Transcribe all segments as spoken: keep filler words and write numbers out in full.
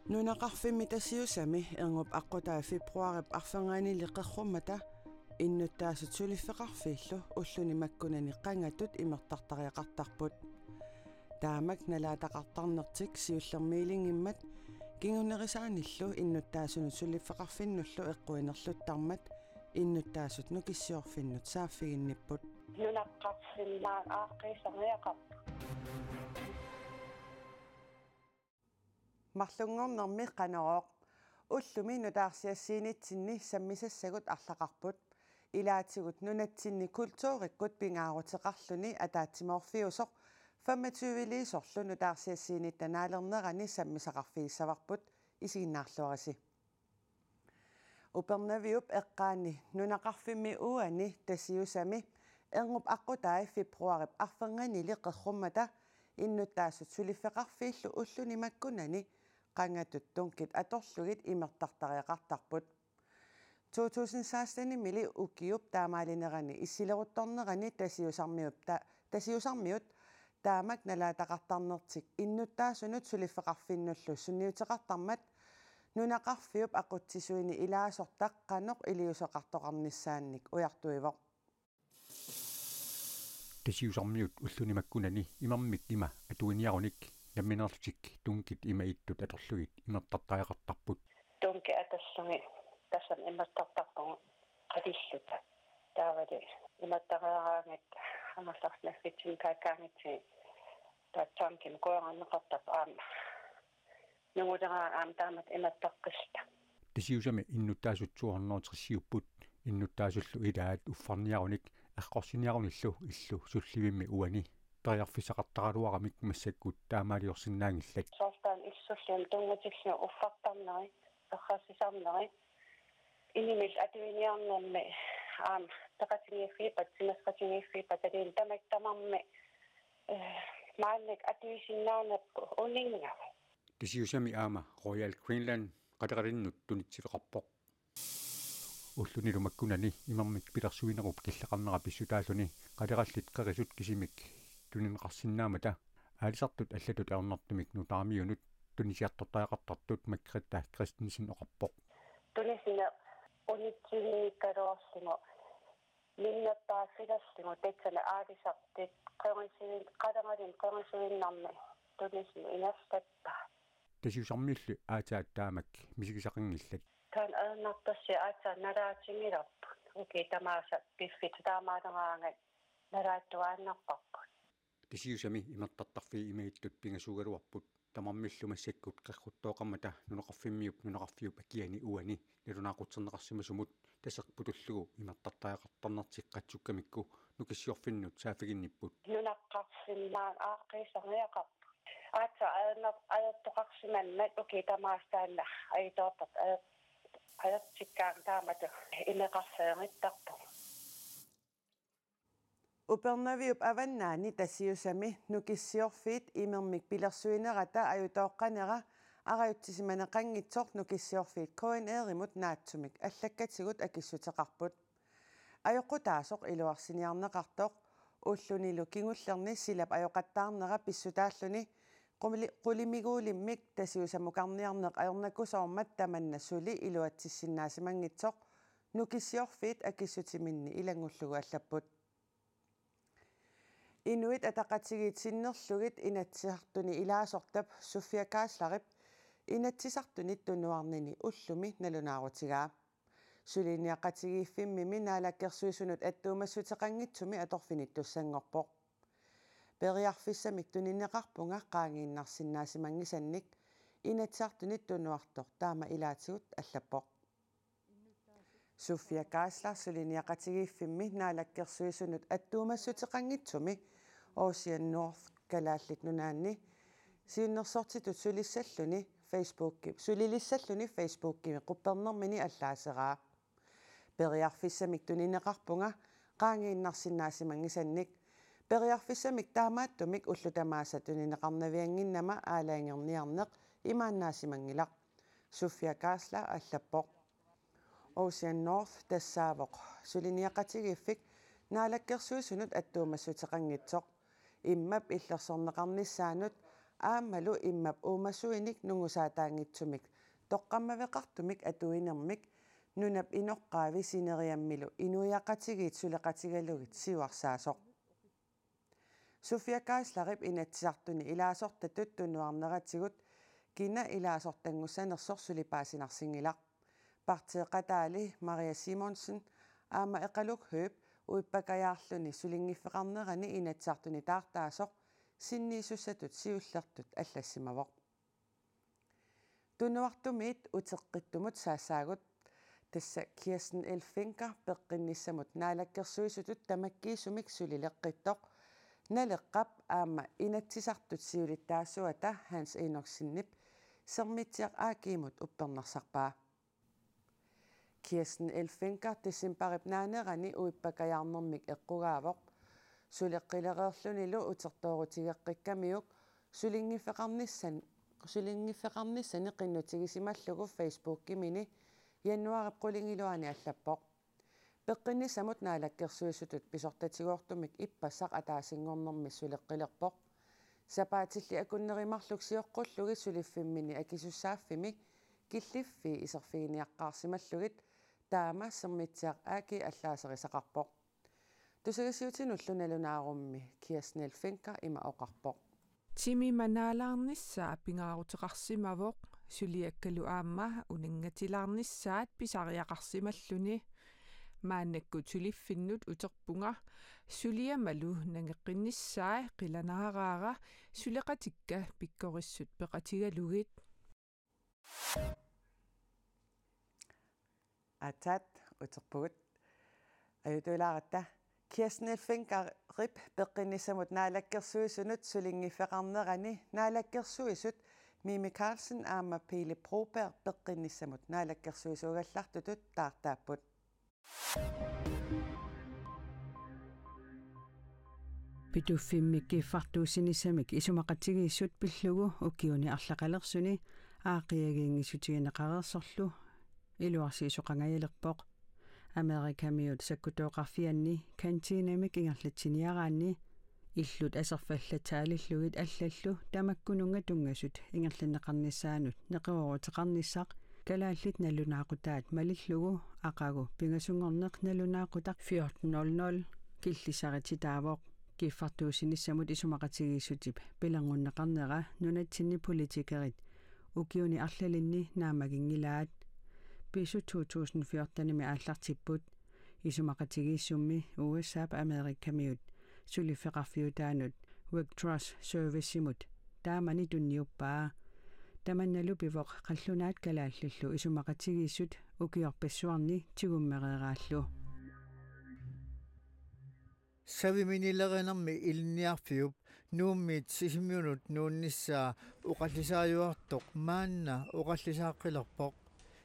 Nunaqarfimmi Tasiusami erngup aqqutai februarip arfernanili qerrummata innuttaasut suliffeqarfiillu ulluni makkunani qangatut imertartariaqartarput. Taamak nalaataqartarnertik siullermiilinngimmat kingunerisaanillu innuttaasunut suliffeqarfinnullu eqquinerluttarmat innuttaasut Nukissiorfinnut saaffiginnipput. Nunaqarfimmi aamma aaqqiisariaqarpoq. Marlunngornermi Qanorooq. Ullumi nutaarsiassiinitsinni sammisassagut arlaqarput. Ilaatigut nunatsinni kulturikkut pingaaruteqarluni ataatsimoorfiusoq femogtyveliisorlu nutaarsiassiinitta naalernerani sammisaqarfigissavarput, isiginnaarluarisi. Upernaviup eqqaani nunaqarfimmi uani Tasiusami erngup aqqutai februarip arfernanili qerrummata innuttaasut suliffeqarfiillu ulluni makkunani qangatut dunkit atorlugit imertartariaqartarput. To tusind seksten-imili ukiup taamaalinerani issileruttornerani Tasiusarmiup ta-, Tasiusarmiut taamak nalaataqartarnertik innuttaasunut suliffeqarfinnullu sunniuteqartarmat nunaqarfiup aqutsisuini ilaasortaq qanoq iliuuseqartoqarnissaannik ujartuivoq. Tasiusarmiut ulluni makkunani imermik ima atuiniarunik nammineerlutik dunkit ima ittut atorlugit imertartariaqartarput. Dunkit atorlugit tassani imertartarpugut qalilluta. Taavali imertareeraangat amerlarsimaffitsinni kaakkaangatsigit taava dunkimik kuerarneqartarpoq aamma. Nunguleraangat aamma taamatut imertaqqilluta. Tasiusami innuttaasut to hundrede og tres-iupput, innuttaasullu ilaat uffarniarunik eqqorsiniarunillu illu sullivimmi uani. Periarfissaqartaraluaramik massakkut taamaaliorsinnaanngillat. Soorlu taanna illu sullivimmi tunngatillugu uffartarneri, errersisarneri, inimillu atuiniarnermi aamma peqatigiiffigippata, timersoqatigiiffigippata, taanna tamakku tamarmik, eh, maannakkut atuisinnaanerput uninngasoq. Tasiusami aamma Royal Greenland qaleqalinnut tunitsiveqarpoq. Ullunilu makkunani imermik pilersuinerup killeqarnera pissutaalluni qaleqallit qerisut kisimik tunineqarsinnaammata aalisartut allatut ajornartumik nutaarmiunut tunisiartortariaqartartut Margrethe Christensen oqarpoq. Tunisineq unitsinniikkaluarlugu minnerpaaffilerlugu tassani aalisartut qerisuin-, qaleqalinnut qerisuinnarmi tunisineq ingerlappaat. Tasiusarmiullu aatsaat taamak misigisaqanngillat. Taanna ajornartorsiut aatsaat nalaatigilerput. Ukiut tamaasa piffissaq taamaaleraangat nalaattuaannarparput. Tasiusami imertartarfiit ima ittut pingasuugaluarput. Tamarmillu massakkut qerruttooqarmata nunaqarfimmiup nunaqarfiup akiani uani nalunaaqutserneqarsimasumut taserputullugu imertartariaqartarnertik qatsukkamikku Nukissiorfinnut saaffiginnipput. Nunaqarfimmi aamma aaqqiisariaqarpoq. Aatsaat ajorna-, ajortoqarsimammat ukiut tamaasa taanna ajutoortartut ajor-, ajortikkaangat taamatut imeqarfeerittarpugut. Upernaviup avannaani Tasiusami Nukissiorfiit imermik pilersuinerata ajutooqqanera arajutsisimaneqanngitsoq Nukissiorfiit K N R-imut naatsumik allakkatigut akissuteqarput. Ajoqutaasoq iluarsiniarneqartoq ullunilu kingullerni silap ajoqattaarnera pissutaalluni quli-, qulimiguulimmik Tasiusamukarniarneq ajornakusoormat tamanna suli iluatsissinnaasimannginngitsoq Nukissiorfiit akissutiminni ilanngullugu allapput. Inuit Ataqatigiit sinnerlugit Inatsisartuni ilaasortap Sofia Geislerip Inatsisartunit tunuarnini ullumi nalunaarutigaa. Suliniaqatigiiffimmimi Naalakkersuisunut attuumassuteqanngitsumi atorfinittussanngorpoq. Periarfissamik tunineqarpunga qaangiinnarsinnaasimanngisannik, Inatsisartunit tunuartoq taama ilaatigut allappoq. Sofia Geisler suliniaqatigiiffimmi Naalakkersuisunut attuumassuteqanngitsumi Ocean North Kalaallit Nunaanni siunnersortitut sulissalluni Facebooki-, sulilissalluni Facebookimi quppernermini allaaseraa. Periarfissamik tunineqarpunga qaangiinnarsinnaasimanngisannik. Periarfissamik taamaattumik ullut tamaasa tunineqarnaviannginnama aalajangerniarneq imaannaasimanngilaq, Sofia Geisler allappoq. Ocean North tassaavoq suliniaqatigiiffik Naalakkersuisunut attuumassuteqanngitsoq. Immap illersorneqarnissaanut Aammalu immap uumasuinik nungusaataanngitsumik toqqammaveqartumik atuinermik nunap inoqqaavi sineriammilu inuiaqatigiit suleqatigalugit siuarsaasoq. Sofia Geislerip Inatsisartuni ilaasortatut tunuarneratigut kina ilaasortanngussanersoq suli paasinarsinngilaq. Partiiqataali Maria Simonsen aamma Eqaluk Høegh uippakajaarluni sulinngiffeqarnerani Inatsisartuni taartaasoq sinniisussatut siullertut allassimavoq. Tunuartumiit uteqqittumut saassaagut. Tassa Kirsten Elfenker peqqinnissamut naalakkersuisutut tamakkiisumik sulileqqittoq. Naleqqap aamma Inatsisartut siulittaasuata Hans Enoksenip Sermitsiaq A G-mut uppernarsarpaa. Kirsten Elfenker decembarip naanerani uippakajaarnermik eqqugaavoq. Suleqqilereerlunilu utertoorutigeqqikkamiuk sulinngiffeqarnissan-, sulinngiffeqarnissani qinnutigisimallugu Facebookimini januaarip qulingiluaani allappoq. Peqqinnissamut naalakkersuisutut pisortatigoortumik ippassaq ataasinngornermi suleqqilerpoq. Sapaatilli akunneri marluk sioqqullugit suliffimmini akisussaaffimmi killiffii iserfiginiaqqaarsimallugit taama Sermitsiaq A G allaaserisaqarpoq. Tusagassiuutinullu nalunaarummi Kirsten Elfenker ima oqarpoq: Timimik naalaarnissaa pingaaruteqarsimavoq, suliakkalu aamma uninngatilaarnissaat pisariaqarsimalluni. Maannakkut suliffinnut uterpunga, suliamalu nangeqqinnissaa qilanaaraara suleqatikka pikkorissut peqatigalugit. Aatsaat uterpugut. Ajutoorlaaratta. Kirsten Elfenkerip peqqinnissamut naalakkersuisunut sulinngiffeqarnerani naalakkersuisut Mimi Karlsen aamma Pele Broberg peqqinnissamut naalakkersuisuugallartutut taartaapput. Pituffimmi kiffartuussinissamik isumaqatigiissut pillugu ukiuni arlaqalersuni aaqqiagiinngissutigineqareersorlu iluarsiisoqangajalerpoq. Amerikamiut sakkutooqarfianni kantiinamik ingerlatsiniaraanni illut aserfallataalillugit allallu tamakkununnga tunngasut ingerlanneqarnissaannut neqerooruteqarnissaq kalaallit nalunaaqutaat malillugu aqagu pingasunngorneq nalunaaqutaq fjorten nul nul killissarititaavoq. Kiffartuussinissamut isumaqatigiissutip pilerngunneqarnera nunatsinni politikerit ukiuni arlalinni naammaginngilaat. Pisut to tusind fjortenimi aallartipput. Isumaqatigiissummi U S A-p Amerikamiut suliffeqarfiutaanut Web Trust Servicemut taamani tunniuppaa. Tamannalu pivoq qallunaat kalaallillu isumaqatigiissut ukiorpassuarni tigummereeraallu. Saviminilerinermi ilinniarfiup Nuummiit Sisimiunut nuunnissaa oqallisaajuartoq maanna oqallisaaqqilerpoq.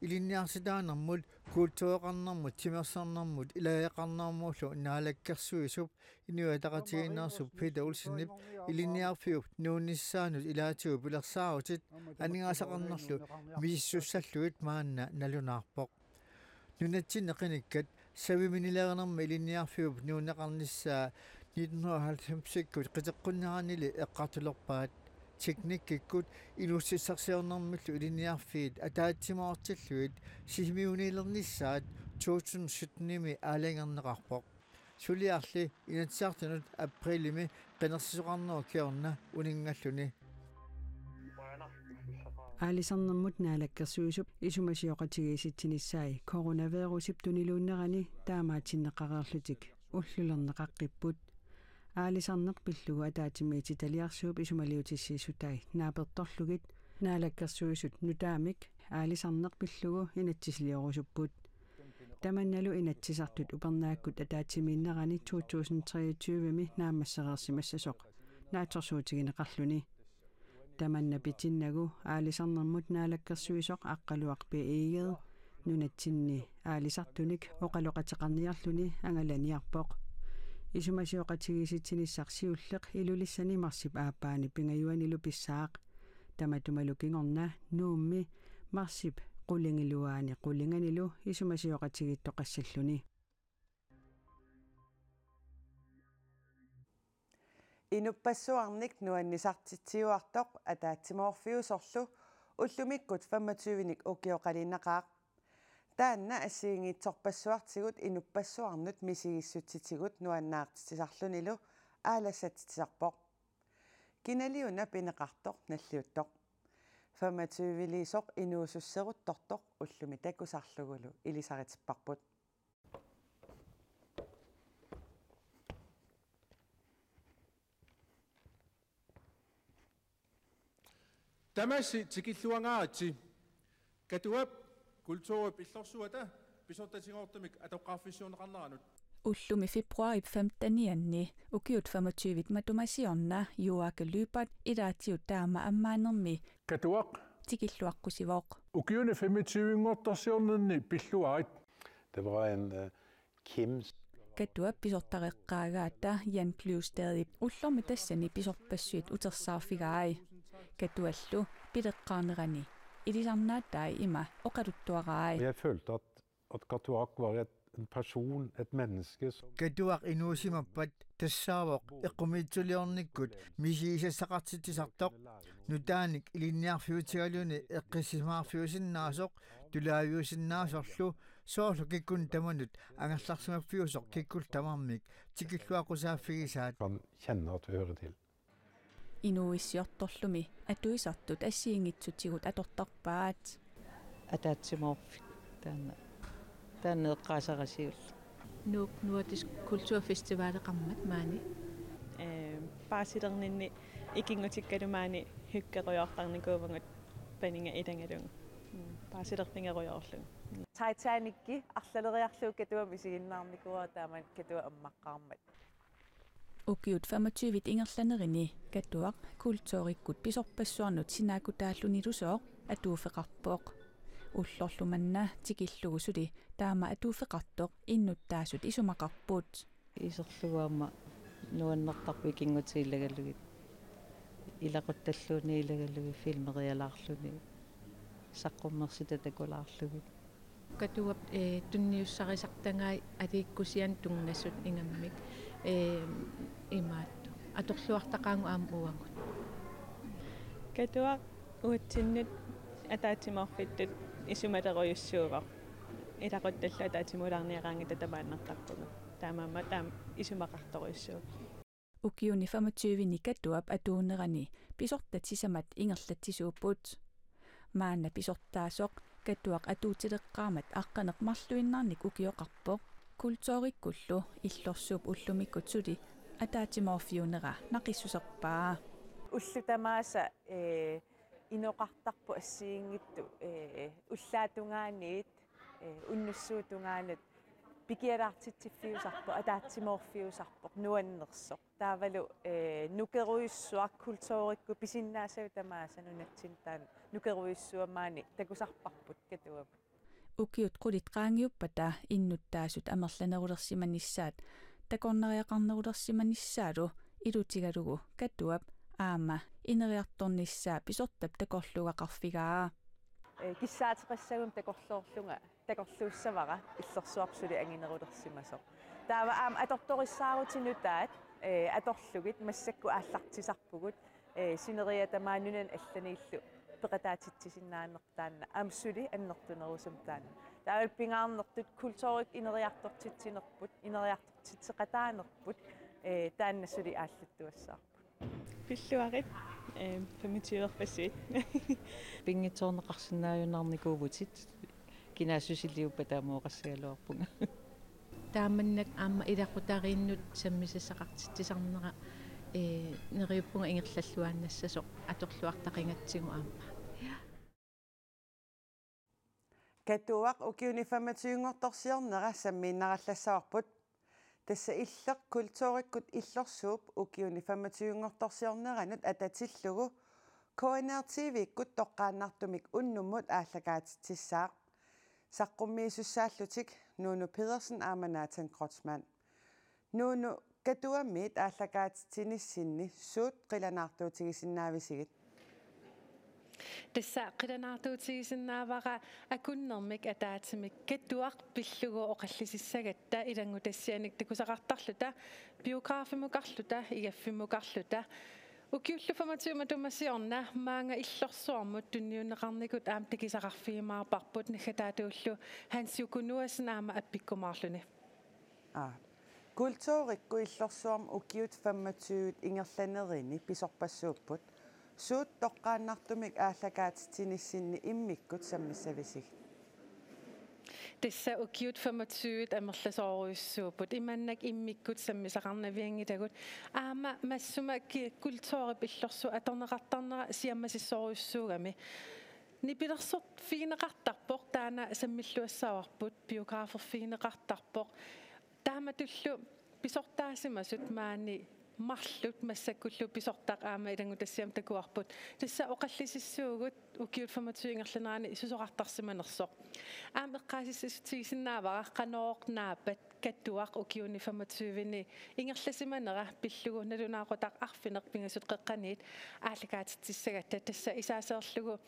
Ilinniarsitaanermut, kultureqarnermut, timersornermut ilaateqarnermullu naalakkersuisup, Inuit Ataqatigiinneersup Peter Olsenip ilinniarfiup nuunnissaanut ilaatigut pilersaarutit aningaasaqarnerlu misissussallugit maanna nalunaarpoq. Nunatsinni qinikkat saviminilerinermi ilinniarfiup nuunneqarnissaa nitten hundrede og halvfemsikkut qiteqqunneranili eqqartulerpaat. Teknikkikkut inuussutissarsiornermillu ilinniarfiit ataatsimoortillugit Sisimiuniilernissaat to tusind syttenimi aalajangerneqarpoq. Suliarli Inatsisartunut aprilimi qinersisoqarnerup kingorna uninngalluni. Aalisarnermut naalakkersuisup isumasioqatigiissitsinissai coronavirusip tuniluunnerani taamaatsinneqareerlutik ullulerneqaqqipput. Aalisarneq pillugu ataatsimiititaliarsuup isumaliutissiissutai naapertorlugit naalakkersuisut nutaamik aalisarneq pillugu inatsisiliorusupput. Tamannalu Inatsisartut upernaakkut ataatsimiinnerani to tusind treogtyvemi naammassereersimassasoq naatsorsuutigineqarluni. Tamanna pitinnagu aalisarnermut naalakkersuisoq Aqqaluaq B. Egede nunatsinni aalisartunik oqaloqateqarniarluni angalaniarpoq. Isumasioqatigiissitsinissaq siulleq Ilulissani marsip aappaani pingajuanilu pissaaq. Tamatumalu kingorna Nuummi marsip qulingiluaani qulinganilu isumasioqatigiittoqassalluni. Inuppassuarnik nuannisartitsiuartoq ataatsimoorfiusorlu ullumikkut femogtyvenik ukioqaliinnaqaaq. Taanna assigiinngitsorpassuartigut inuppassuarnut misigissutsitigut nuannaartitsisarlunilu aalassatsitsisarpoq. Kinaliuna pineqartoq nalliuttoq. Femogtyveliisoq inuususseruttortoq ullumi takusarlugulu ilisaritipparput. Tamassi tikilluangaaritsi. Katuap kulturip illorsuata pisortatigoortumik atoqqaarfissiuunneqarneranut. Ullumi februaarip femtenianni ukiut femogtyvit matuma siorna Joakke Lyberth ilaatigut taama ammaanermi Katuaq tikilluaqqusivoq. Ukiuni femogtyvinngortorsiorninni pilluarit. Det var en øh, Kims. Katuap pisortareqqaagaata Jan Kløvstadip ullormi tassani pisorpassuit utersaarfigai. Katuallu pileqqaarnerani ilisarnaatai ima oqaluttuarai. Jeg følte at, at Katuaq var et, en person, et menneske. Som Katuaq inuusimappat tassaavoq eqqumiitsuliornikkut misigisassaqartitsisartoq. Nutaanik ilinniarfiutigaluni eqqissisimaarfiusinnaasoq tulaaviusinnaasorlu soorlu kikkunnut tamanut angerlarsimaffiusoq kikkullu tamarmik tikilluaqqusaaffigisaat. Han kjenner at vi hører til. Inuuissiortorlumi atuisartut assigiinngitsutigut atortarpaat. Ataatsimoorfik taanna. Taanna eqqaasarasiullu. Nuuk Nordisk Kulturfestivaleqarmat maani. Ee, paasilerninni ikinngutikkalu maani hyggerujoortarnikuuvugut paniga ilagalugu. Mm, paasilerfigerujoorlugu. Titanicki arlaleriarlugu Katuap isiginnaarnikuuara taama Katuap ammaqqaarmat. Ukiut femogtyvit ingerlanerini Katuaq kulturikkut pisorpassuarnut sinaakkutaallunilusooq atuuffeqarpoq. Ullorlu manna tikillugu suli taama atuuffeqartoq innuttaasut isumaqarput. Iserlugu aamma nuannertarpoq ikinngutit ilagalugit. Ilaquttalluunniit ilagalugit filmerialaarluni. Saqqummersita takulaarlugit. Katuap, ee, tunniussarisartagai aliikkusianut tunngasut ingammik, ee, imaattoq. Atorluartaqaagut aamma uagut. Katuaq uatsinnut ataatsimoorfittut isumalerujussuuvoq. Ilaquttallu ataatsimoolaarniaraangatta tamaannartarpugut. Taamaammat taama isumaqartorujussuuvoq. Ukiuni femogtyvini Katuap atuunerani pisortat sisamat ingerlatsisuupput. Maanna pisortaasoq Katuaq atuutileqqaarmat aqqaneq-marluinnarnik ukioqarpoq. Kulturikkullu illorsuup ullumikkut suli ataatsimoorfiunera naqissuserpaa. Ullut tamaasa, ee, inoqartarput assigiinngitsut, ee, ullaatungaaniit, ee, unnussuup tungaanut pikialaartitsiffiusarpoq, ataatsimoorfiusarpoq, nuannersoq. Taavalu, ee, nukerujussuaq kulturikkut pisinnaasavut tamaasa nunatsinni taanna nukerujussuaq maani takusarparput Katuamut. Ukiut qulit qaangiuppata innuttaasut amerlanerulersimanissaat takornariaqarnerulersimanissaalu ilutigalugu Katuap aamma ineriartornissaa pisortap takorluugaqarfigaa. Ee, kissaateqassaguma takorloorlunga takorluussavara illorsuarput suli anginerulersimasoq. Taava aamma atortorissaarutit nutaat, ee, atorlugit massakkut aallartisarpugut, ee, sineriak tamaat nunanut allaniillu peqataatitsisinnaanera taanna aamma suli annertunerusumik taanna. Taava pingaarnertut kulturikkut ineriartortitsinerput, ineriartortitseqataanerput, ee, taanna suli aallattuassaaq. Pilluarit, ee, femogtyverpassuit. Pinngitsoorneqarsinnaajunnaarnikuuvutit, kinaassusiliuppat taama oqassagaluarpunga. Taamannak aamma ilaqutariinnut sammisassaqartitsisarnera, ee, neriuppunga ingerlalluaannassasoq atorluartaqigatsigu aamma. Katuaq ukiuni femogtyvenngortorsiornera sammiinnarallassavarput. Tassa Illeq kulturikkut illorsuup ukiuni femogtyvenngortorsiorneranut atatillugu K N R T V-kkut toqqaannartumik unnummut aallakaatitsissaaq. Saqqummiisussaallutik Nuunu Pedersen aamma Nathan Kreutzmann. Nuunu, Katuammiit aallakaatitsinissinni suut qilanaartuutigisinnaavisigit? Tassa qilanaartuutigisinnaavara akunnermik ataatsimik Katuaq pillugu oqallisissagatta ilanngutassianik takusaqartarluta, biografimukarluta, igaffimmukarluta. Ukiullu femogtyve matuma siorna maanga Illorsuarmut tunniunneqarnikut aamma takusaqarfigiumaarparput naggataatullu Hans Uku Nuassen aamma appikkumaarluni. Aa. Kulturikkut Illorsuarmi ukiut femogtyve ingerlanerini pisorpassuupput. Suut toqqaannartumik aallakaatitsinissinni immikkut sammissavisigit? Tassa ukiut femogtyve amerlasoorujussuupput. Imannak immikkut sammisaqarnavianngilagut. Aamma massuma ki-, kulturip Illorsuup atorneqartarnera siammasissorujussuugami. Nipilersorfigineqartarpoq taanna sammilluassavarput, biograferfigineqartarpoq. Taamatullu pisortaasimasut maani marluk massakkullu pisortaq aamma ilanngutassiami takuarput. Tassa oqallisissuugut ukiut femogtyve ingerlanerani susoqartarsimanersoq. Aamma eqqaasitsissutigisinnaavara qanoq naappat Katuaq ukiuni femogtyveni ingerlasimanera pillugu nalunaaqutaq arfineq-pingasut qeqqaniit aallakaatitsissagatta, tassa isaaseerlugu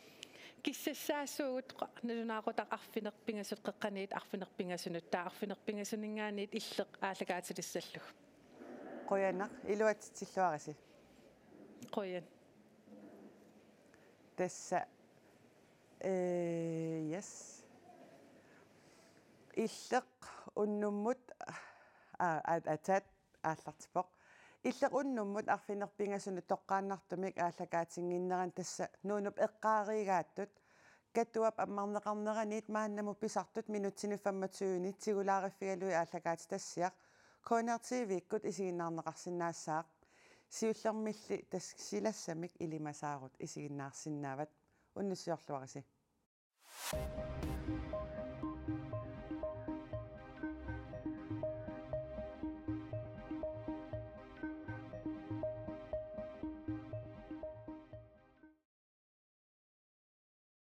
kissassaassuugut qa-, nalunaaqutaq arfineq-pingasut qeqqaniit arfineq-pingasunut, taava arfineq-pingasuninngaanniit Illeq aallakaatilissallugu. Qujanaq, iluatsitsilluarisi. Qujan. Tassa, ee, yes. Illeq unnummut, aa, at-, atat aallartippoq. Illeq unnummut arfineq-pingasunut toqqaannartumik aallakaatinnginnerani tassa Nuunup eqqaariigaattut Katuap ammarneqarneraniit maannamut pisartut minutsini femogtyveni tigulaariffigalugit aallakaatitassiaq K N R T V-kkut isiginnaarneqarsinnaassaaq. Siullermilli tassa silassamik ilimasaarut isiginnaarsinnaavat. Unnussiorluarisi.